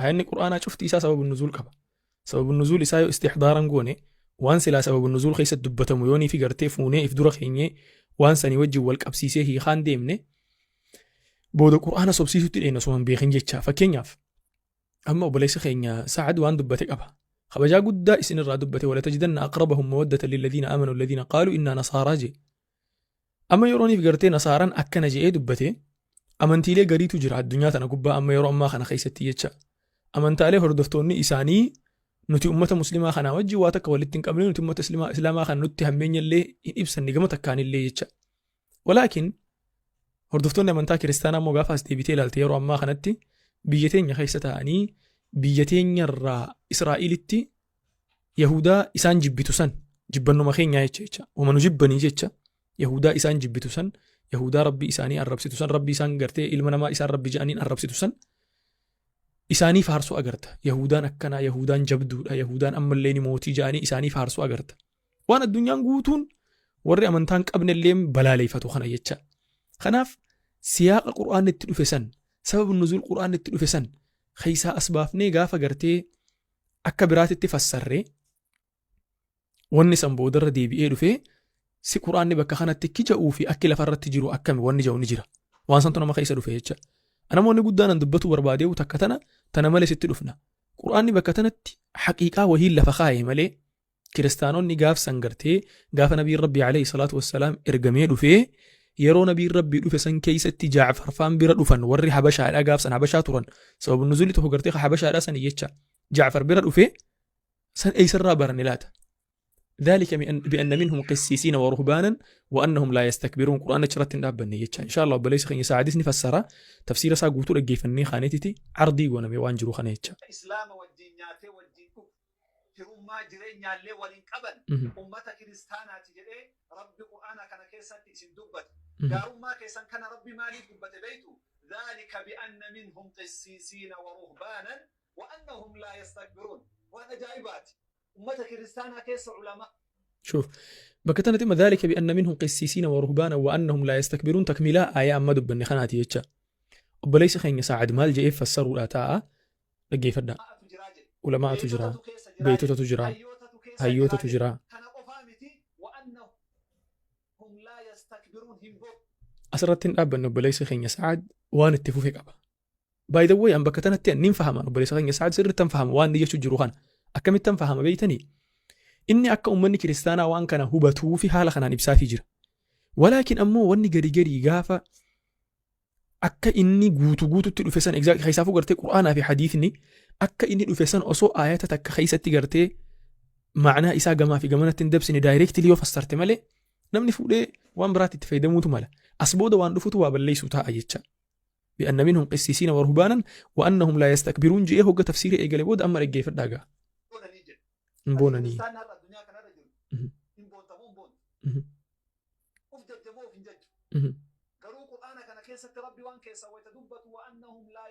Aayanni Qur'aanaa cufti isaa sababu nuzuul qaba. Sababu nuzuul isaa yoo istihdaaran goone, waan silaa sababu nuzuul keessatti dubbatamu yoonii fi gartee fuunee if dura keenyee waan sanii wajjin wal qabsiisee hiikaan deemne, booda Qur'aana sobsiisutti dheena osoo hin beekin jecha. Fakkeenyaaf, amma obboleessi keenya Sa'ad waan dubbate qaba. Kabajaa guddaa isinirraa dubbate: "Walatajidanna aqrabahum mawaddatan lilladhiina amanu alladhiina qaaluu innaa nasaaraa" jee. Amma yerooniif gartee nasaaraan akkana je'ee dubbate, amantiilee gariitu jira addunyaa tana gubbaa amma yeroo ammaa kana keessatti jecha. Amantaalee hordoftoonni isaanii nuti ummata muslimaa kanaa wajjin waa takka walitti hin qabne, nuti ummata islaamaa kana nutti hammeenya illee hin ibsanne gama takkaanillee jecha. Walaakin hordoftoonni amantaa kiristaanaa immoo gaafa as deebitee ilaalte, yeroo ammaa kanatti biyya teenya keessa taa'anii biyya teenyarraa Israa'ilitti Yahudaa isaan jibbitu san, jibbannuma keenyaa jecha, wama nu jibbanii jecha, Yahudaa isaan jibbitu san, Yahudaa rabbi isaanii arrabsitu san, rabbi isaan gartee ilma namaa isaan rabbi jedhaniin arrabsitu san isaanii faarsuu agarta. Yahudaan akkanaa, Yahudaan jabduudha, Yahudaan ammallee ni mootii jedhanii isaanii faarsuu agarta. Waan addunyaan guutuun warri amantaa hin qabne illee balaaleeffatu kana jecha. Kanaaf siyaaqa Qur'aanni itti dhufe san, sababa nuzuul Qur'aanni itti dhufe san keessaa as baafnee gaafa gartee akka biraatitti fassarree, wanni san boodarra deebi'ee dhufee si Qur'aanni bakka kanatti akki ja'uu fi akki lafarratti jiru akkami wanni ja'u ni jira. Waan santu nama keessa dhufe jecha. Namoonni guddaan an dubbatu barbaadeewu takka tana, tana malee sitti dhufna. Qur'aanni bakka tanatti haqiiqaa wahiin lafa kaa'e malee, kiristaanonni gaaf san gartee gaafa nabiin rabbii alayhi salaatu wassalaam ergamee dhufee, yeroo nabiin rabbii dhufe san keessatti Jaacfar faan bira dhufan, warri Habashaadha gaaf san Habashaa turan, sababa nuzulli tokko gartee Habashaadha san jecha, Jaacfar bira dhufee san eessarraa baranne laata? ذلك بأن منهم قسيسين ورهبانا وأنهم لا يستكبرون. قرآن achirratti hin dhaabbanne jecha. Insha Allah obboleessi keenya Saadis ni fassara. Tafsiira isaa guutuu dhaggeeffannee kaaneetiti ardii gooname waan jiru kana jecha. Islaama wajjin nyaatee wajjin dhugu, firummaa jireenyaallee waliin qaban, ummata kiristaanaati jedhee rabbi Qur'aana kana keessatti isin dubbate. Gaarummaa keessan kana rabbi maaliif dubbate beeytu? ذلك بأن منهم قسيسين ورهبانا وأنهم لا يستكبرون. Waan ajaa'ibaati, ummata kiristaanaa keessa ulamaa شوف, bakka tanatti imma ذلك بأن منهم قسيسين ورهبانا وأنهم لا يستكبرون takmilaa aayaa amma dubbanne kanaati jecha. Obboleessi keenya Saacad maal jedhee fassaruudha taa'a? Dhaggeeffadhaa. Atu jiraa jedhe. Ulamaatu jira. Beeytotatu keessa jiraa. Beeytotatu jira. Hayyootatu keessa Hayyootatu jiraa. Jira. Kana qofaa miti, وأنهم لا يستكبرون hin Asirratti hin dhaabbanne. Obboleessi keenya Saacad waan itti fufe qaba. By the way, an bakka tanatti an nin fahama, obboleessa keenya Saacad sirriitti fahama waan inni jechuu jiru kana. Akkamittan fahama beeytanii? Inni akka uummanni kiristaanaa waan kana hubatuu fi haala kanaan ibsaafii jira. Walaakin ammoo wanni gadi gadi gaafa akka inni guutuu guututti dhufe san keessaafuu gartee Qur'aanaa fi hadiisni akka inni dhufe san osoo aayata takka keessatti gartee ma'anaa isaa gamaa fi gamanatti hin dabsine directly yoo fassarte malee, namni fuudhee waan biraatti itti fayyadamuutu mala. As booda waan dhufutu waa balleessu ta'a jecha. بأن منهم قسيسين ورهبانا وأنهم لا يستكبرون je'ee hogga tafsiira eegale booda amma dhaggeeffadhaa gaa. Boonanii jedhe. Hin boonanii. Kiristaanni har'a addunyaa kanarra jiru hin boontamoo hin boontu? Uf jajjamoo of hin jajju? Garuu Qur'aana kana keessatti rabbi waan keessa wayita dubbatu وأنهم لا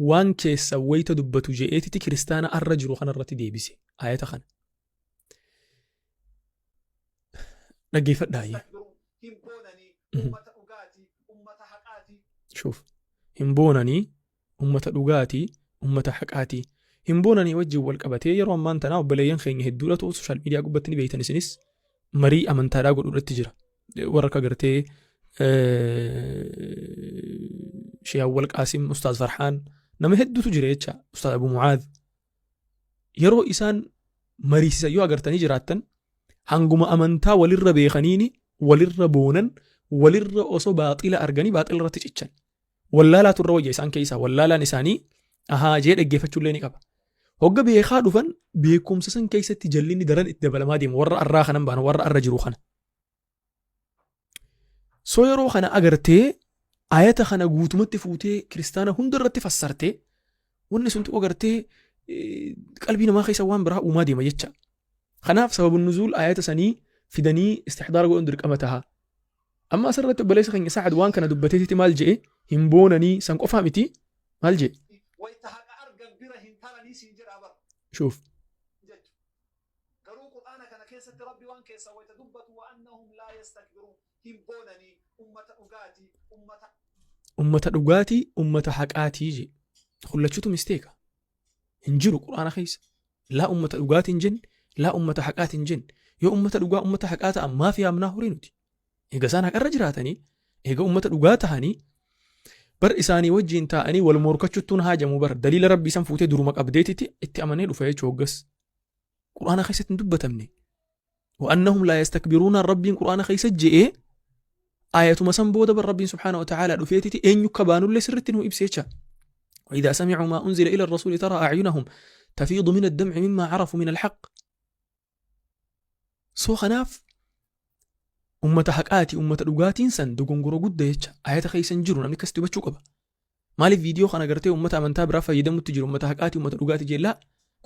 Waan keessa wayita dubbatu je'eetiti kiristaana arra jiru kanarratti deebise ayata kana. Dhaggeeffadhaa. يستكبرون hin boonanii, ummata dhugaatii, ummata haqaatii. شوف, hin boonanii, ummata dhugaatii, ummata haqaatii. Hin boonanii wajjin wal qabatee yeroo ammaan tanaa obboleeyyan keenya hedduudhatu social media gubbatti ni beeytan isinis marii amantaadhaa godhuudhatti jira. Warra akka gartee Shee Awwal Qaasim, Ustaaz Farhaan, nama hedduutu jira jecha, Ustaaz Abu Mucaad. Yeroo isaan mariisisan yoo agartanii jiraattan, hanguma amantaa walirra beekaniini walirra boonan, walirra osoo baaxila arganii baaxila irratti cichan. Wallaalaatu irra wayya isaan keessaa, wallaalaan isaanii ahaa jee dhaggeeffachuullee ni qaba. Hogga beekaa dhufan beekumsa san keessatti jallinni daran itti dabalamaa deema, warra arraa kanan baana, warra arra jiru kana. So yeroo kana agartee ayata kana guutumatti fuutee kiristaana hunda irratti fassartee, wanni sun xiqqoo gartee qalbii namaa keessa waan biraa uumaa deema jecha. Kanaaf sababu nuzuul ayata sanii fidanii istihdaara godhuun dirqama taha. Amma asirratti obboleessa keenya Sa'ad waan kana dubbateetitti maal je'e? Hin boonanii san qofaa miti, maal je'e? Wayita haqa argan bira hin taranii siin jedhaa bara. شوف. Jechu. Garuu Qur'aana kana keessatti rabbi waan keessa wayita dubbatu وأنهم لا يستكبرون hin boonanii, ummata dhugaatii, ummata Ummata dhugaatii, ummata haqaatii je. Hullachuutu misteeka. Hin jiru Qur'aana keessa. Laa ummata dhugaatiin jenne, laa ummata haqaatiin jenne. Yoo ummata dhugaa ummata haqaa ta'an maaf yaamnaa horii nuti? Eega isaan haqarra jiraatanii, eega ummata dhugaa tahanii, bar isaanii wajjiin taa'anii wal morkachuttuun haajamu bar daliila rabbii san fuutee duruma qabdeetiti itti amanee dhufa jechuu hoggas. Qur'aana keessatti hin dubbatamne. Wa'annahum laa yastakbiruuna rabbiin Qur'aana keessa je'ee ayatuma san booda bar rabbiin subhaanahu wa ta'ala dhufeetiti eenyu akka baanullee sirritti nu ibse jecha. وإذا سمعوا ما أنزل إلى الرسول ترى أعينهم تفيض من الدمع مما عرفوا من الحق So kanaaf ummata haqaati ummata dhugaatiin san dogongora gudda jecha ayata keessa hin jiru namni akkasitti hubachuu qaba. Maaliif viidiyoo kana gartee ummata amantaa biraa fayyadamutti jiru ummata haqaati ummata dhugaati jellaa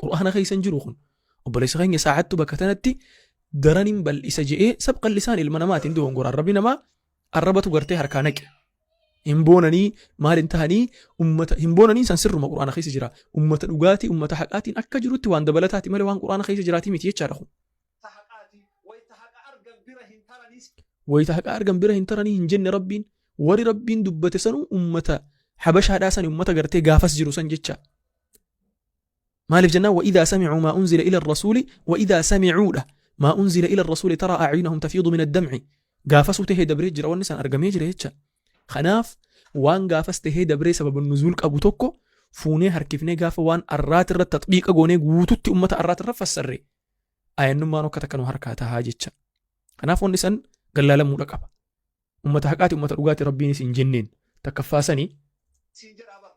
qur'aana keessa hin jiru kun obboleessa keenya saacattu bakka tanatti daran hin bal'isa je'ee sabqa lisaan ilma namaatiin dogongora arrabni namaa arrabatu gartee harkaa naqe. Hin boonanii maal hin tahanii ummata hin boonanii san sirruma qur'aana keessa jira ummata dhugaatii ummata haqaatiin akka jirutti waan dabalataati malee waan qur'aana keessa jiraatii miti jechaadha kun. Wayita haqa argan bira hin taranii hin jenne rabbiin warri rabbiin dubbate sanuu ummata habashaadhaa sani ummata gartee gaafas jiru san jecha. Maaliif jennaan wa'idaa samicuu maa unzila ila rasuuli wa'idaa samicuudha maa unzila ila rasuuli taraa acyunahum tafiidu min addamci gaafasuu tahee dabree jira wanni san argamee jira jecha. Kanaaf waan gaafas tahee dabree sababa nuzuul qabu tokko fuunee harkifnee gaafa waan arraatirra taxbiiqa goonee guututti ummata arraatirra fassarre ayannummaan akka takka nu harkaa tahaa jecha. Kanaaf wanni san gallaalamuudha qaba. Ummata haqaati ummata dhugaati rabbiinis hin jenneen takkaffaa sanii. Siin jedhaa bara.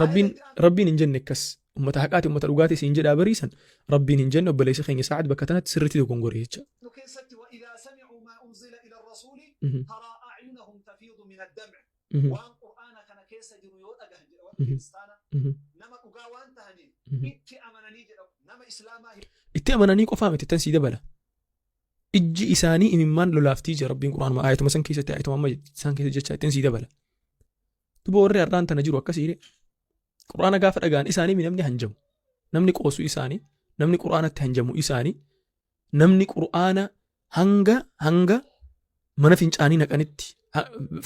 Rabbiin rabbiin hin jenne akkas ummata haqaati ummata dhugaati siin jedhaa bariisan rabbiin hin jenne obboleessi keenya Sa'ad bakka tanatti sirriitti dogongore jecha. Nu keessatti وإذا سمعوا ما أنزل إلى الرسول ترى أعينهم تفيض من الدمع waan qur'aana kana keessa jiru yoo dhagahan jedha warri kiristaana nama dhugaa waan tahaniif itti amananii jedha nama islaamaa Itti amananii qofaa miti tan sii dabala. Ijji isaanii imimmaan lolaaftii jira rabbiin qur'aanuma ayatuma san keessatti ayatuma amma isaan keessa jecha ittiin sii dabala. Duba warri har'aan tana jiru akkasii qur'aana gaafa dhaga'an isaanii namni hanjamu. Namni qoosu isaanii, namni qur'aanatti hanjamu isaanii, namni qur'aana hanga hanga mana fincaanii naqanitti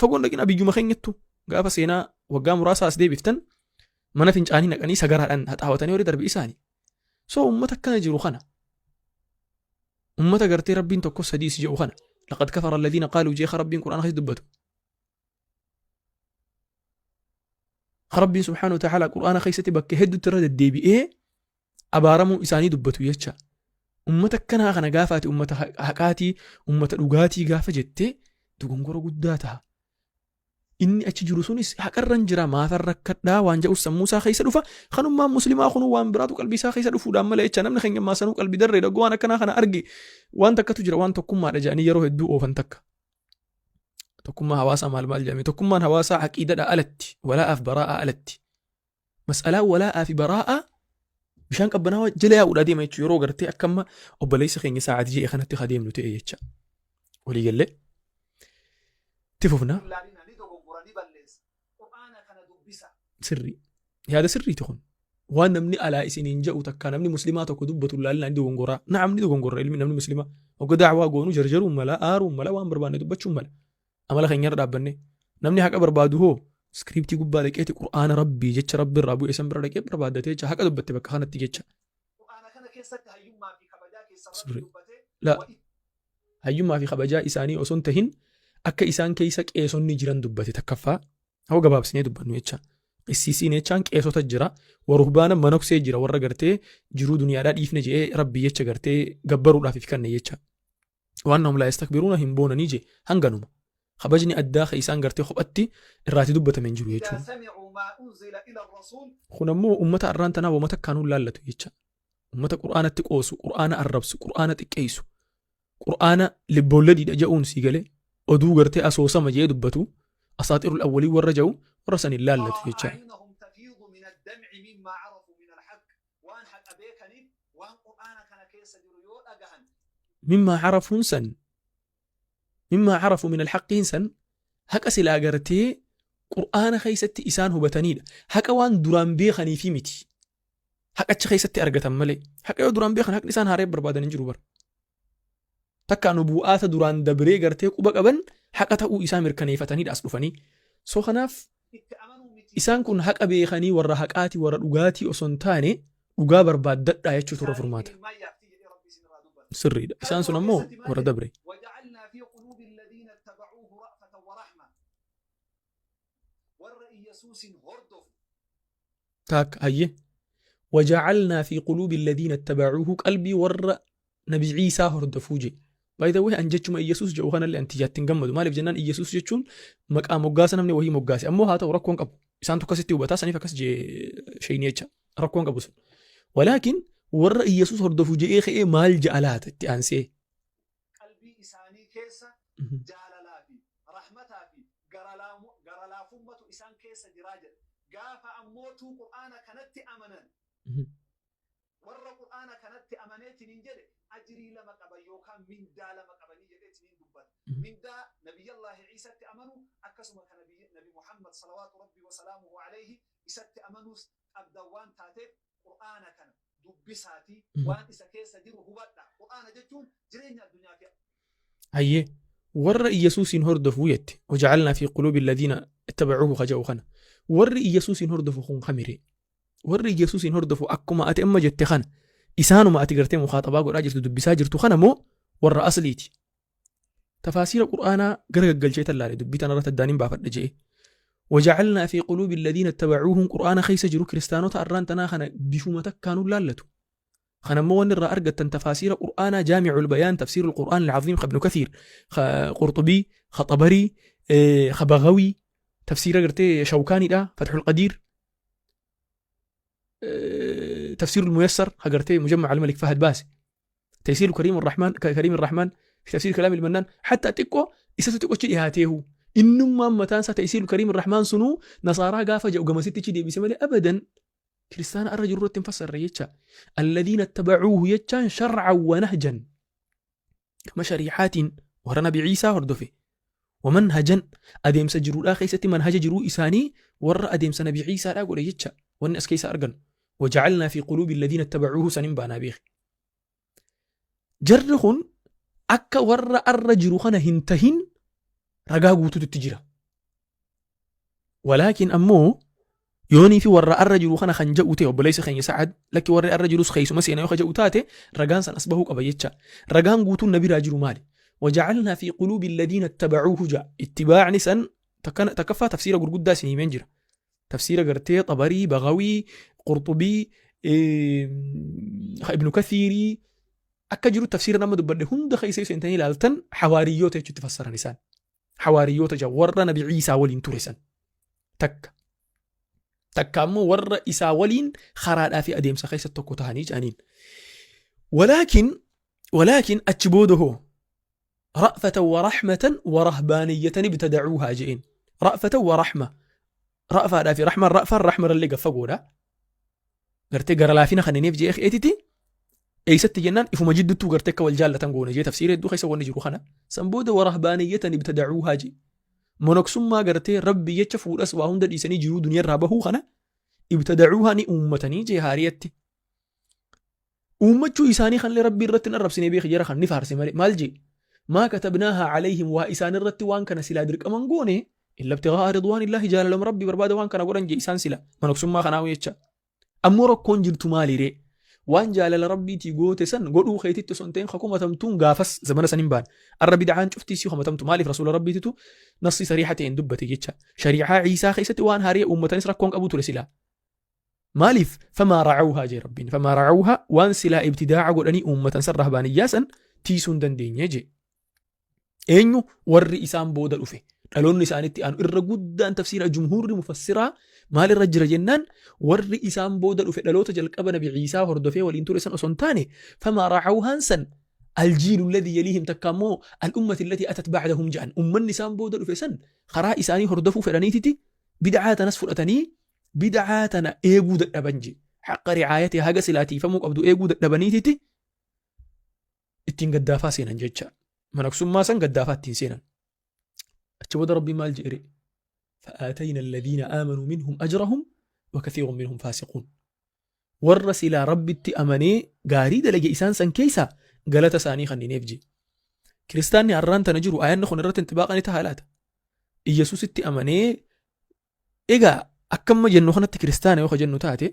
fagoon dhaqina biyyuma keenyattu gaafa seenaa waggaa muraasa as deebiftan mana fincaanii naqanii sagaraadhaan haxaawatanii warri darbe isaanii. So uummata akkana jiru kana ummata gartee rabbiin tokko sadiis jedhu kana laqad kafara alladhiina qaaluu jeeqa rabbiin qur'aana keessa dubbatu. Rabbiin subhaanahu wa ta'ala qur'aana keessatti bakka hedduutti irra deddeebi'ee abaaramuu isaanii dubbatu jecha. Ummata akkanaa kana gaafaati ummata haqaatii ummata dhugaatii gaafa jettee dogongora guddaa ta'a. Inni achi jiru sunis haqarran jira maafan rakkadhaa waan jedhu sammuu isaa keessa dhufa. Kanummaan muslimaa kunuu waan biraatu qalbii isaa keessa dhufuudhaan malee jecha namni keenya ammaa sanuu qalbii darreedha waan akkanaa kana arge waan takkatu jira waan tokkummaadha jedhanii yeroo hedduu oofan takka. Tokkummaa hawaasaa maal maal jedhame tokkummaan hawaasaa aqiidadha alatti walaa'aaf baraa'aa alatti. Mas'alaa walaa'aa fi baraa'aa bishaan qabbanaawaa jala yaa'uudha deema jechuudha yeroo gartee akka amma obboleessa keenya sa'aatii jedhe kanatti adeemnu ta'e jecha. Walii gallee. Itti fufna. Laalina ni dogoggora ni balleessa. Qur'aana kana dubbisa. Sirrii. Yaada sirriiti kun. Waan namni alaa isiniin jedhu takka namni muslimaa tokko dubbatu laalinaa ni dogongoraa. Na'am ni dogongorra ilmi namni muslimaa. Hogga daawaa goonu jarjaruun mala aaruun mala waan barbaanne dubbachuun mala. Amala keenyarra dhaabbanne. Namni haqa barbaadu hoo iskiriiptii gubbaa dhaqeeti qur'aana rabbii jecha rabbi irraa bu'e san bira dhaqee barbaaddatee jecha haqa dubbatte bakka kanatti jecha. Qur'aana kana keessatti hayyummaa fi kabajaa keessa rabbi Sirrii. dubbate. La hayyummaa fi kabajaa isaanii osoo hin tahin akka isaan keessa qeesonni jiran dubbate takkaffaa. Hoo gabaabsinee dubbannu jecha. Qisiisiin jechaan qeesota jira. Waruhbaana manoksee jira warra gartee jiruu duniyaadhaa dhiifne jedhee rabbii jecha gartee gabbaruudhaaf if kanne jecha. Waan nahum laa yastakbiruuna hin boonanii je hanganuma. Kabajni addaa ka isaan gartee kophatti irraati dubbatame hin jiru إذا jechuudha. سمعوا ما أنزل إلى الرسول Kun ammoo ummata arraan tanaa wama takkaanuu laallatu jecha. Ummata qur'aanatti qoosu, qur'aana arrabsu, qur'aana xiqqeessu, qur'aana libboolladhiidha je'uun sii galee oduu gartee asoosama jee dubbatu asaaxirul awwalii warra je'u warra san hin laallatu ترى jecha. أعينهم تفيض من الدمع مما عرفوا من الحق waan haqa beekaniif waan qur'aana kana keessa jiru yoo dhagahan Mimmaa carafuun san mimmaa carafu min alhaqqiin san haqa silaa gartee qur'aana keessatti isaan hubataniidha. Haqa waan duraan beekaniifi miti. Haqa achi keessatti argatan malee. Haqa yoo duraan beekan haqni isaan haaree barbaadan hin jiru bara. Takka nubu'aata duraan dabree gartee quba qaban haqa ta'uu isaa mirkaneeffataniidha as dhufanii. So kanaaf itti amanuu miti Isaan kun haqa beekanii warra haqaati, warra dhugaatii osoo hin taane, dhugaa barbaaddadhaa jechuutu irra furmaata. Sirriidha. Isaan sun ammoo warra dabre. وجعلنا في قلوب الذين اتبعوه رأفة ورحمة warra Iyyasuusin hordofu. Taakka, hayyee. وجعلنا في قلوب الذين اتبعوه, qalbii warra Nabi Ciisaa hordofuu je. By the way, an jechuma Iyyasuus jedhu kanallee anti jaatti hin gammadu. Maaliif jennaan, Iyyasuus jechuun maqaa moggaasa namni wahii moggaase. Ammoo haa ta'u, rakkoon qabu. Isaantu akkasitti hubataa, saniif akkas jee shayni jecha. Rakkoon qabu sun. ولكن warra Iyyasuus hordofu je'ee ka'ee maal je'a laata itti aansee? Qalbii isaanii keessa jaalalaa fi rahmataa fi garalaafummatu isaan keessa jiraa jedha. Gaafa ammootuu Qur'aana kanatti amanan, warra Qur'aana kanatti amaneetiniin jedhe, ajrii lama qaban yookaan mindaa lama qabanii jedheetiniin dubbata. Mindaa Nabiyyallaahi Ciisatti amanu, akkasuma kan Nabi Muhammad صلوات ربي وسلامه عليه isatti amanuus qabdan waan taateef, Qur'aana kana dubbisaatii waan isa keessa jiru hubadha. Qur'aana jechuun jireenya addunyaa fi Hayyee, warra Iyyasuusin hordofuu jette. وجعلنا في قلوب الذين اتبعوه kaja'u kana. Warri Iyyasuusin hordofu kun kamire? Warri Iyyasuusin hordofu akkuma ati amma jette kana, isaanuma ati gartee mukaaxabaa godhaa jirtu, dubbisaa jirtu kana moo warra asliiti? Tafaasiira Qur'aanaa gara gaggalchee tallaale dubbii tanarratti addaan hin baafadha je'e. وجعلنا في قلوب الذين اتبعوهم Qur'aana keessa jiru kiristaanota arraan tanaa kana bifuma takkaanuu laallatu. Kana immoo wanni irraa argattan tafaasiira Qur'aanaa, جامع البيان, تفسير القرآن العظيم, Ibnu Kathiir, Qurxubii, Xabarii, Bagawii, tafsiira gartee Shawkaaniidha, Fatxul Qadiir, تفسير الميسر gartee مجمع الملك فهد baase, تيسير كريم الرحمن, كريم الرحمن في تفسير كلام المنان, حتى xiqqoo isatu xiqqochi dhihaateehu innummaan mataan isaa تيسير كريم الرحمن sunuu nasaaraa gaafa jedhu gamasitti achi deebise malee abadan kiristaana arra jiru irratti hin fassarre jecha. الذين اتبعوه jechaan شرعا ونهجا, kama shariixaatiin warra Nabi Ciisaa hordofe, ومنهجا, adeemsa jiruudhaa keessatti manhaja jiruu isaanii warra adeemsa Nabi Ciisaadhaa godhe jecha. Wanni as keessa arganu وجعلنا في قلوب الذين اتبعوه sanin baanaa beeki. Jarri kun akka warra arra jiru kana hin tahin ragaa guutuutu jira. ولكن ammoo yoonii fi warra arra jiru kana kan jedhu ta'e, obboleessa keenya Sa'ad, lakki, warri arra jirus keessuma seenaa yoo jedhu taate, ragaan san as bahuu qaba jecha. Ragaan guutuun na biraa jiru maali? وجعلنا في قلوب الذين اتبعوه ja ittibaacni san takkaffaa tafsiira gurguddaa isin himeen jira. Tafsiira gartee Xabarii, Bagawii, Qurxubii, Ibnu Kathiirii akka jiru tafsiira nama dubbadhe hunda keessa seentanii ilaaltan, hawaariyyoota jechuutti fassaran isaan. Hawaariyyoota jaa warra Nabi Ciisaa waliin ture san. Takka. Takka ammoo warra isaa waliin karaadhaa fi adeemsa keessa tokko ta'anii jedhaniin. ولكن achi booda hoo رأفة ورحمة ورهبانية ابتدعوها je'een. رأفة ورحمة. Ra'faadhaa fi raxmaan, ra'faan raxmarallee gaffagoodha. Gartee gara laafina kanneenif je'ee eetiti eessatti jennaan, ifuma jidduttuu gartee akka wal jaallatan goone jee. Tafsiira hedduu keessa wanni jiru kana. San booda ورهبانية ابتدعوها jee. Monoksummaa gartee Rabbi jecha fuudhas waa hunda dhiisanii jiruu duniyaarraa bahuu kana ابتدعوها ni uummatanii jee haariyatti. Uummachuu isaanii kanillee Rabbi irratti hin arrabsine beeki, jara kan ni faarse malee. Maal jee? ما كتبناها عليهم, waa isaan irratti waan kana silaa dirqaman goone, إلا ابتغاء رضوان الله, jaalalama Rabbi barbaada waan kana godhan jee isaan sila monoksummaa kanaa jecha. Ammoo rakkoon jirtu maaliree? Waan jaalala Rabbiitii goote san godhuu keetitti osoo hin ta'in hakumatamtuun gaafas zamana san hin baane. Arra bid'aan cuftii si hakumatamtu. Maaliif? Rasuula Rabbiititu nassi sariixa ta'een dubbate jecha. Shariicaa Ciisaa keessatti waan haarii uummatanis rakkoon qabu ture silaa. Maaliif? فما رعوها jee Rabbiin. فما رعوها, waan silaa ibtidaaca godhanii uummatan san, rahbaaniyyaa san tiisuu hin dandeenye jee. Eenyu? Warri isaan booda dhufe. Dhaloonni isaanitti aanu irra guddaan tafsiira jumhuurri mufassiraa maalirra jira jennaan, warri isaan booda dhufe dhaloota jalqaba Nabi Ciisaa hordofee waliin ture san osoo hin taane, فما رعوها n san الجيل الذي يليهم, takka ammoo الأمة التي أتت بعدهم jedhan. Ummanni isaan booda dhufe san karaa isaanii hordofuu fedhaniititi bid'aa tanas fudhatanii bid'aa tana eeguu dadhaban je. حق رعاية, haga silaatiifamuu qabdu eeguu dadhabaniititi ittiin gaddaafaa seenan jecha. Manaksummaa san gaddaafaa ittiin seenan. Achi booda Rabbiin maal jedhe? فآتينا الذين آمنوا منهم أجرهم وكثير منهم فاسقون. Warra silaa Rabbitti amanee gaarii dalage isaan san keessa galata isaanii kannineef je. Kiristaanni har'aan tana jiru ayanni kun irratti intibaaqa ni ta'a laata? Iyyasuusitti amanee egaa Akkamma jennu kanatti kiristaana yoo ka jennu taate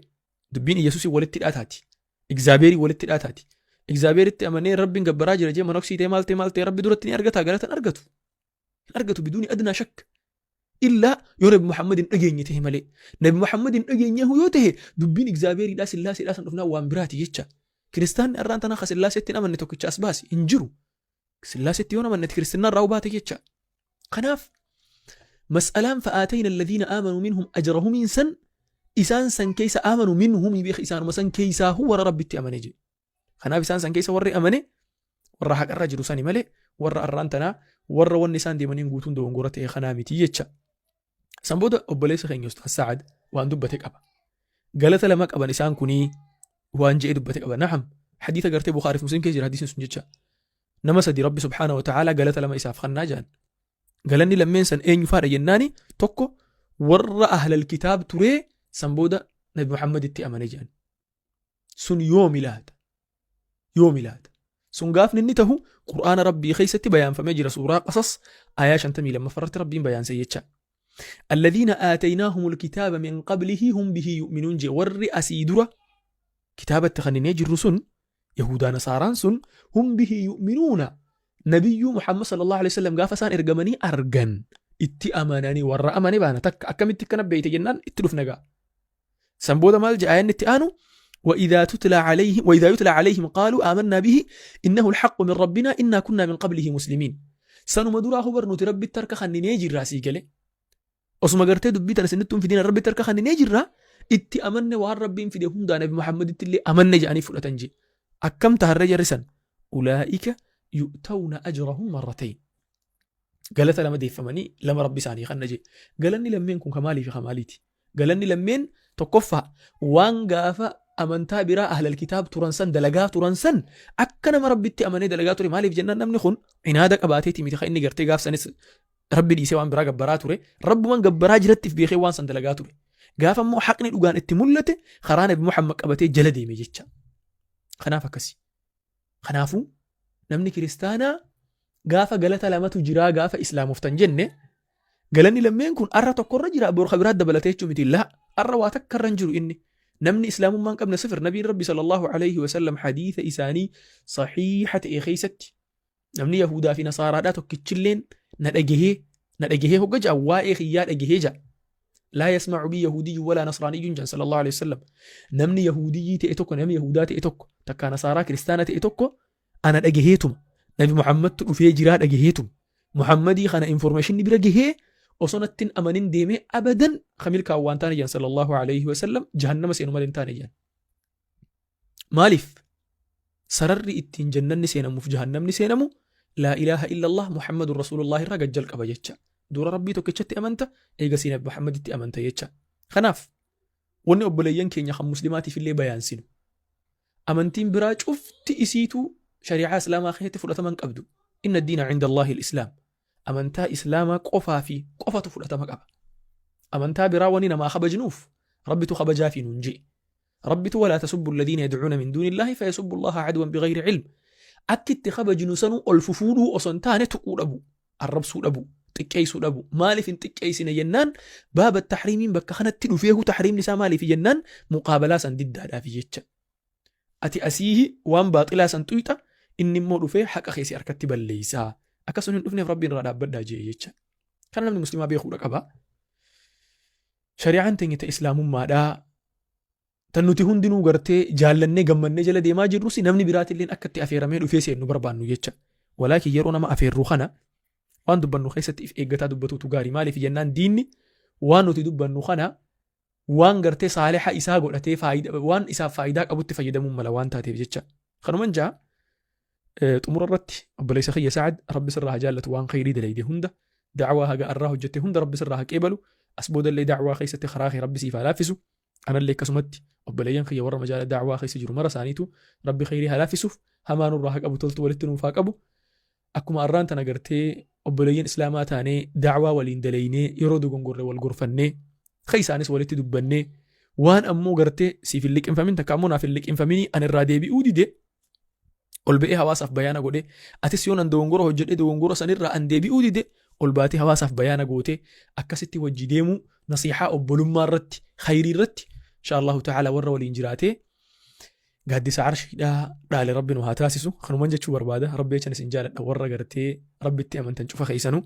dubbiin Iyyasuusii walitti hidhaa taati. Igzaabeerii walitti hidhaa taati. Igzaabeeritti amanee Rabbiin gabbaraa jira jee manoksii ta'e maal ta'e maal ta'e Rabbi duratti ni argataa galata hin argatu. Hin argatu biduuni adnaa shakk. Illaa yoo Nabi Muhammad hin dhageenye ta'e malee. Nabi Muhammad hin dhageenyeehu yoo ta'e dubbiin Igzaabeeriidhaa Sillaaseedhaa san dhufnaan waan biraati jecha. Kiristaanni arraan tanaa ka Sillaaseetti hin amanne tokkicha as baasi hin jiru. Sillaaseetti yoo amanne kiristinnaa irraa baate jecha. Kanaaf mas'alaan fa'aatayna alladhiina aamanuu minhum ajrahumiin san isaan san keessa aamanu minhum beeka isaanuma san keessaahu warra Rabbitti amane jedhe. Kanaaf isaan san keessa warri amane warra haqarra jiru sani malee warra arraan tanaa warra wanni isaan deemaniin guutuun dogongora ta'e kanaa miti jecha. San booda obboleessa keenya Ustaaz Sa'ad waan dubbate qaba. Galata lama qaban isaan kunii waan je'e dubbate qaba. Na'am hadiisa gartee Bukhaarii fi Muslim keessa jira hadiisni sun jecha. Nama sadi Rabbi subhaanahu wa ta'aalaa galata lama isaaf kannaa jedhan. Galanni lammeen san eenyu faadha jennaani tokko warra ahlal kitaab turee san booda Nabi Muhammaditti amane jedhan. Sun yoomi laata? Yoomi laata? Sun gaafni inni tahu Qur'aana Rabbii keessatti bayaanfamee jira suuraa Qasas ayaa 52 irratti Rabbiin bayaanse jecha. Alladhiina aataynaahumul kitaaba min qablihi hum bihi yu'minuun jee warri asii dura kitaaba itti kenninee jirru sun Yahudaa Nasaaraan sun hum bihi yu'minuuna nabiyyuu Muhammad sallallahu alaihi wasallam gaafa isaan ergamanii argan itti amananii warra amane baana takka akkamitti akkana beeyte jennaan itti dhufna gaa. San booda maal jedha ayanni itti aanu وإذا تتلى عليهم وإذا يتلى عليهم قالوا آمنا به إنه الحق من ربنا إنا كنا من قبله مسلمين sanuma duraa hubar nuti rabbitti harka kanninee jirraa sii galee osuma gartee dubbii tana isinittuun fidina rabbitti harka kanninee jirraa itti amanne waan rabbiin fide hundaa nabi Muhammaditti illee amanne jedhanii fudhatan jee akkam taharree jarri san ulaa'ika yu'tawna ajrahum marratayn galata lama deeffamanii lama rabbi isaanii kanna jee galanni lammeen kun ka maalii fi ka maaliiti Galanni lammeen tokkoffaa waan gaafa amantaa biraa ahlal kitaab turan san dalagaa turan san akka nama rabbitti amanee dalagaa ture maaliif jennaan namni kun inaada qabaateeti miti kan inni gartee gaaf sanis rabbi dhiisee waan biraa gabbaraa ture rabbuman gabbaraa jirattiif beekee waan san dalagaa ture gaafa immoo haqni dhugaan itti mul'ate karaa nabi Muhammad qabatee jala deeme jecha kanaaf akkasi Kanaafuu namni kiristaanaa gaafa galata lamatu jiraa gaafa islaamoftan jenne galanni lammeen kun arra tokkorra jira bor ka biraa dabalatee jechuu miti laa arra waa takka irra hin jiru inni namni islaamummaa hin qabne sifir nabiin rabbi sallallahu alaihi wasallam hadiisa isaanii sahiiha ta'e keessatti namni yahudaa fi nasaaraadhaa tokkichilleen na dhagahee na dhagahee hogga ja'a waa'ee kiyyaa dhagahee ja'a laa yasma'u bi yahudiyyun walaa nasraaniyyun jan sallallahu alaihi wasallam namni yahudiyyii ta'e tokko namni yahudaa ta'e tokko takkaa nasaaraa kiristaana ta'e tokko ana dhagaheetuma nabi muhammadtu dhufee jiraa dhagaheetuma muhammadii kana information bira gahee osoo natti hin amanin deemee abadan kamilkaan waan taane jan sallallahu alaihi wasallam jahannama seenu malee hin taane jan Maaliif? Sararri ittiin jannanni seenamuuf jahannamni seenamu laa ilaaha illallah Muhammadun Rasuulullah irraa gad jalqaba jecha. Dura Rabbii tokkichatti amanta, eegasii Nabi Muhammaditti amanta jecha. Kanaaf wanni obboleeyyan keenya kan muslimaatiif illee bayaansinu. Amantiin biraa cufti isiituu shari'aa islaamaa keessatti fudhatama hin qabdu. Inna diina cinda Allaahi al-islaam. Amantaa islaamaa qofaa fi qofatu fudhatama qaba. Amantaa biraa wani namaa kabajnuuf Rabbitu kabajaa fi nuun je'e. Rabbitu walaa tasubbu alladhiina yad'uuna min duunillaahi fayasubbu Allaaha adwan bighayri ilm. Akki itti kabajnu sanuu ol fufuudhuu osoo hin taane tuquu dhabu, arrabsuu dhabu, xiqqeessuu dhabu. Maaliif hin xiqqeessine jennaan baaba tahriimiin bakka kanatti dhufeehu tahriimni isaa maaliif jennaan muqaabalaa san diddaadhaafi jecha. Ati asiihi waan baaxilaa san xuyxa inni immoo dhufee haqa kee si harkatti balleeysa. Akka sun hin dhufneef Rabbiin irraa dhaabbadhaa jee jecha. Kana namni muslimaa beekuudha qaba. Shari'aan teenya ta islaamummaadhaa tan nuti hundinuu gartee jaallannee gammannee jala deemaa jirrus namni biraatilleen akka itti afeeramee dhufee seennu barbaannu jecha. Walaakin yeroo nama afeerru kana waan dubbannu keessatti if eeggataa dubbatuutu gaarii. Maaliif jennaan diinni waan nuti dubbannu kana waan gartee saaliha isaa godhatee faayida waan isaaf faayidaa qabutti fayyadamuun mala waan taateef jecha. Kanuman jaa xumura irratti obboleessa kiyya Sa'ad rabbi sirraa haa jaallatu waan khayrii dalayde hunda da'waa haga arraa hojjette hunda rabbi sirraa haa qeebalu as boodallee da'waa keessatti karaa kee rabbi siif haa laaffisu anallee akkasumatti obboleeyyan kiyya warra majaala da'waa keessa jiru mara isaaniitu rabbi khayrii haa laaffisuuf hamaa nurraa haa qabu toltu walitti nuuf haa qabu akkuma arraan tana gartee obboleeyyan islaamaa taanee da'waa waliin dalaynee yeroo dogongorre wal gorfannee ka isaanis walitti dubbannee waan ammoo gartee siif hin liqinfamin takka ammoo naaf hin liqinfaminii an irraa deebi'uu dide ol ba'ee hawaasaaf bayaana godhee atis yoo nan dogongora hojjedhee dogongora sanirraa an deebi'uu dide ol baatee hawaasaaf bayaana gootee akkasitti wajji deemuu, nasiihaa obbolummaa irratti, khayrii irratti, insha Allahu ta'ala warra waliin jiraatee gaaddisa arshiidhaa dhaale Rabbi nu haa taasisu. Kanuman jechuu barbaada. Rabbi jechan isin jaaladha. Warra gartee Rabbitti amantan cufa keessanuu,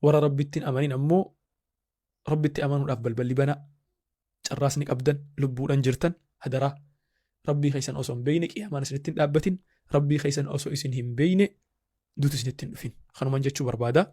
warra Rabbitti hin amanin ammoo Rabbitti amanuudhaaf balballi banaa, carraas ni qabdan, lubbuudhan jirtan. Hadaraa Rabbii keessan osoo hin beeyne qiyaamaan isinitti hin dhaabbatin, Rabbii keessan osoo isin hin beeyne duuti isinitti hin dhufin. Kanuman jechuu barbaada.